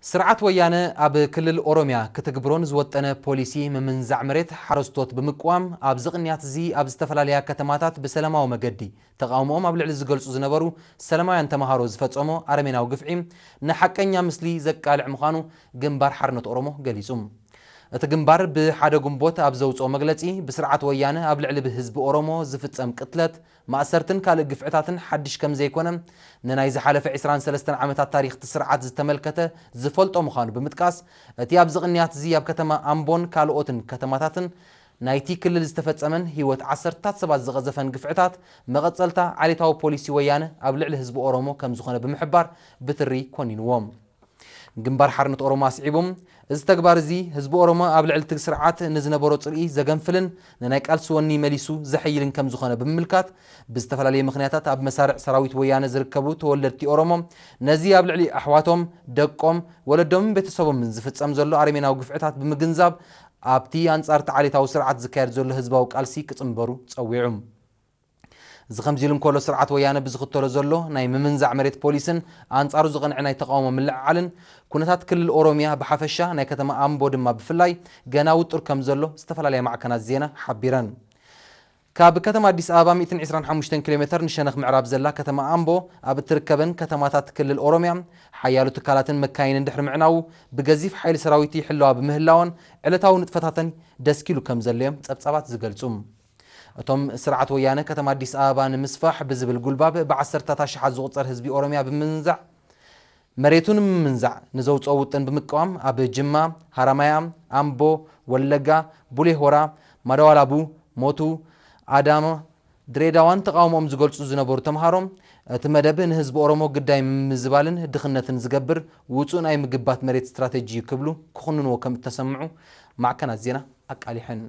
ስርዓት ወያነ ኣብ ክልል ኦሮሚያ ክትግብሮን ዝወጠነ ፖሊሲ ምምንዛዕ መሬት ሓረስቶት ብምቅዋም፣ ኣብዚ ቅንያት እዚ ኣብ ዝተፈላለያ ከተማታት ብሰላማዊ መገዲ ተቓውሞኦም ኣብ ልዕሊ ዝገልጹ ዝነበሩ ሰላማውያን ተምሃሮ ዝፈጸሞ ኣረሜናዊ ግፍዒ ንሓቀኛ ምስሊ ዘቃልዕ ምዃኑ ግንባር ሓርነት ኦሮሞ ገሊጹ። እቲ ግንባር ብሓደ ግንቦት ኣብ ዘውጽኦ መግለጺ፣ ብስርዓት ወያነ ኣብ ልዕሊ ህዝቢ ኦሮሞ ዝፍጸም ቅትለት፣ ማእሰርትን ካልእ ግፍዕታትን ሓድሽ ከም ዘይኮነ፣ ንናይ ዝሓለፈ ዕስራን ሰለስተን ዓመታት ታሪኽ እቲ ስርዓት ዝተመልከተ ዝፈልጦ ምዃኑ ብምጥቃስ፣ እቲ ኣብዚ ቅንያት እዚ ኣብ ከተማ ኣምቦን ካልኦትን ከተማታትን ናይቲ ክልል ዝተፈጸመን ህይወት ዓሰርታት ሰባት ዝቐዘፈን ግፍዕታት መቐጸልታ ዓሌታዊ ፖሊሲ ወያነ ኣብ ልዕሊ ህዝቢ ኦሮሞ ከም ዝኾነ ብምሕባር ብትሪ ኮኒንዎ። ግንባር ሓርነት ኦሮሞ ኣስዒቡ፣ እዚ ተግባር እዚ ህዝቢ ኦሮሞ ኣብ ልዕሊ እቲ ስርዓት ንዝነበሮ ጽልኢ ዘገንፍልን ንናይ ቃልሲ ወኒ መሊሱ ዘሐይልን ከም ዝኾነ ብምምልካት፣ ብዝተፈላለየ ምኽንያታት ኣብ መሳርዕ ሰራዊት ወያነ ዝርከቡ ተወለድቲ ኦሮሞ ነዚ ኣብ ልዕሊ ኣሕዋቶም፣ ደቆም፣ ወለዶምን ቤተሰቦምን ዝፍጸም ዘሎ ኣረሜናዊ ግፍዕታት ብምግንዛብ፣ ኣብቲ ኣንጻር እቲ ዓሌታዊ ስርዓት ዝካየድ ዘሎ ህዝባዊ ቃልሲ ክጽንበሩ ጸዊዑ። እዚ ከምዚ ኢሉ እንከሎ፣ ስርዓት ወያነ ብዝኽተሎ ዘሎ ናይ ምምንዛዕ መሬት ፖሊስን ኣንጻሩ ዝቐንዐ ናይ ተቓውሞ ምልዕዓልን፣ ኩነታት ክልል ኦሮሚያ ብሓፈሻ፣ ናይ ከተማ ኣምቦ ድማ ብፍላይ፣ ገና ውጡር ከም ዘሎ ዝተፈላለያ ማዕከናት ዜና ሓቢረን። ካብ ከተማ ኣዲስ ኣበባ ሚእትን ዕስራን ሓሙሽተን ኪሎ ሜተር ንሸነኽ ምዕራብ ዘላ ከተማ ኣምቦ ኣብ እትርከበን ከተማታት ክልል ኦሮሚያ፣ ሓያሎ ትካላትን መካይንን ድሕሪ ምዕናዉ፣ ብገዚፍ ሓይሊ ሰራዊት ይሕለዋ ብምህላወን፣ ዕለታዊ ንጥፈታተን ደስኪሉ ከም ዘሎ እዮም ጸብጻባት ዝገልጹ። እቶም ስርዓት ወያነ ከተማ ኣዲስ ኣበባ ንምስፋሕ ብዝብል ጉልባብ ብዓሰርታት ኣሽሓት ዝቑጸር ህዝቢ ኦሮሚያ ብምንዛዕ፣ መሬቱ ንምምንዛዕ ንዘውፅኦ ውጥን ብምቅዋም፣ ኣብ ጅማ፣ ሃራማያ፣ ኣምቦ፣ ወለጋ፣ ቡሌ ሆራ፣ ማዳዋላቡ፣ ሞቱ፣ ኣዳማ፣ ድሬዳዋን ተቓውሞኦም ዝገልጹ ዝነበሩ ተምሃሮ፣ እቲ መደብ ንህዝቢ ኦሮሞ ግዳይ ምምዝባልን ድኽነትን ዝገብር ውጹእ ናይ ምግባት መሬት ስትራተጂ እዩ ክብሉ ክኹንንዎ ከም እተሰምዑ ማዕከናት ዜና ኣቃሊሐን።